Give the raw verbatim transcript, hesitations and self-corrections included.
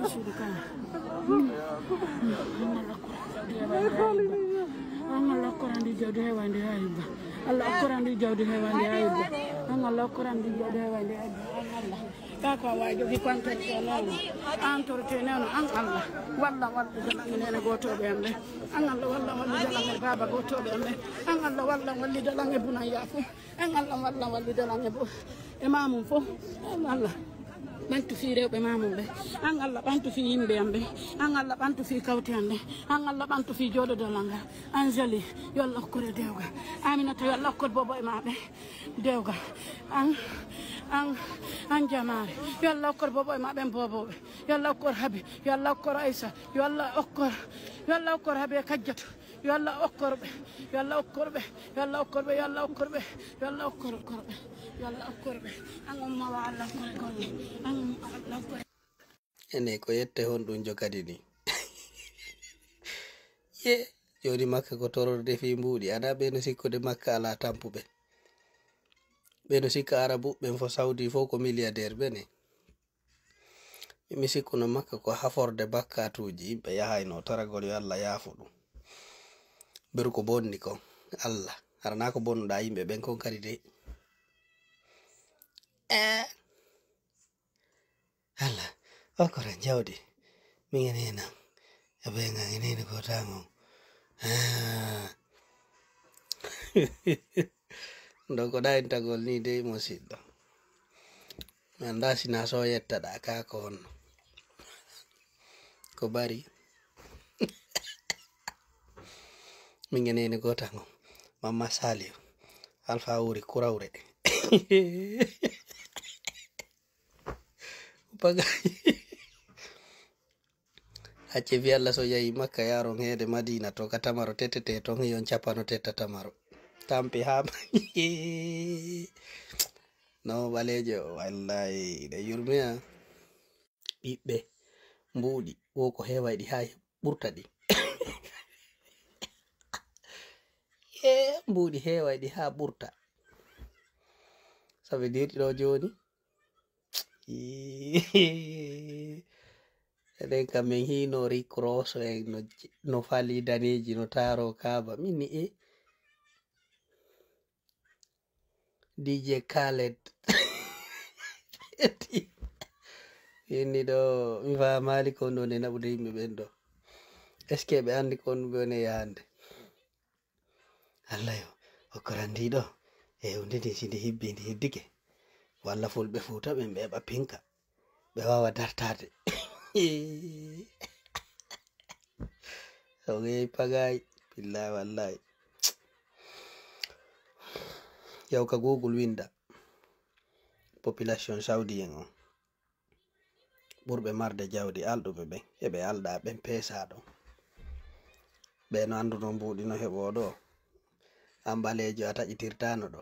Suudu kan. An Allah okkorandi jawdi heewandi haa hibba. Allah okkorandi jawdi heewandi haa hibba. An Allah okkorandi jawdi heewandi haa hibba. An Allah. Kaa ko a waawi jogi ko entreteneno. Entreteneno an Allah. Walla walla jalange nene gootooɓe am ɓe. An Allah walla walla jalange baaba gootooɓe am ɓe. An Allah walla walla jalange bunan yaafu. An Allah walla walla jalange bo. E mamum fof. An Allah. Ɓantu fii rewɓe mamum ɓe. An Allah ɓantu fii yimɓe am ɓe. An Allah ɓantu fii kawte am ɓe. An Allah ɓantu fii jooɗodolal ngal. Anjali, yo Allah okkore dewga. Aminata, yo Allah okkor bobo e ma ɓe. Dewga. An, an, an jamaare. Yo Allah okkor bobo e ma ɓen boboɓe. Yo Allah okkor Habi. Yo Allah okkor Aisa. Yo Allah okkor, yo Allah okkor Habi e Kajjatu. Yo Allah okkor ɓe. Yo Allah okkor ɓe. Yo Allah okkor ɓe. Yo Allah okkor ɓe. Yo Allah okkor ɓe. Yo Allah okkor ɓe. An umma wa Allah okkor ɓe. An umma wa Allah okkor ɓe. Ene ko yette honɗum jokadi ni? Ye, jooni Makka ko tororde fii mbuuɗi. Ana ɓe no sikkude Makka alaa tampuɓe? Ɓe no sikka Arabuɓe ɓen fof, Saudi fof ko milliardaire ɓe ne. Mi sikkuno Makka ko haforde bakkatuuji, yimɓe yahayno toragol yo Allah yaafo ɗum. Beru ko bonni kon. Allah, hara na ko bonnuɗaa yimɓe ɓen kon kadi de. Eh. Allah, okkora jawdi. Min ene nan. E ɓe ngan ene ene ko tango. Ah. Ndo ko ɗayntagol ni dey, musiɗɗo. Mi anndaa si na so yettaɗa ka ko honno. Ko bari. Min ene ene ko tango. Mamma Saliou. Alfa Wuri Kurawre. Bagay. Acce fi Allah so yahi Makka yaron heede Madina to ka tamaro tetete ton hiyon capano tetta tamaro. Tampi ha no ɓaleejo wallahi ɗe yurmiya. Ɓiɓɓe mbuuɗi wo ko heewayɗi ha ɓurta ɗi. E mbuuɗi heewayɗi ha ɓurta. Ça veut dire ɗo jooni enen kam min hino Rick Ross en no, no fali daneji no taro kaba min ni e D J Khaled. Min ni ɗo mi famali kon ɗo nde naɓude yimɓe ɓen ɗo. Est ce que ɓe andi kon ɓe woni yahande? Allah yo okkoran ndi ɗo e hunde ndi si ndi hibbi ndi hiddike. Walla fulɓe Fuuta ɓen ɓe heɓa pinka ɓe wawa dartade. Ogey pagay billahi wallahi. Yaw ka Google winda population saudi en on. Ɓurɓe marde jawdi alɗuɓe ɓen eɓe alɗa ɓen peesa ɗon. Ɓe no annduno mbuuɗi no heɓoo ɗo. An ɓaleejo a taƴitirtaano ɗo.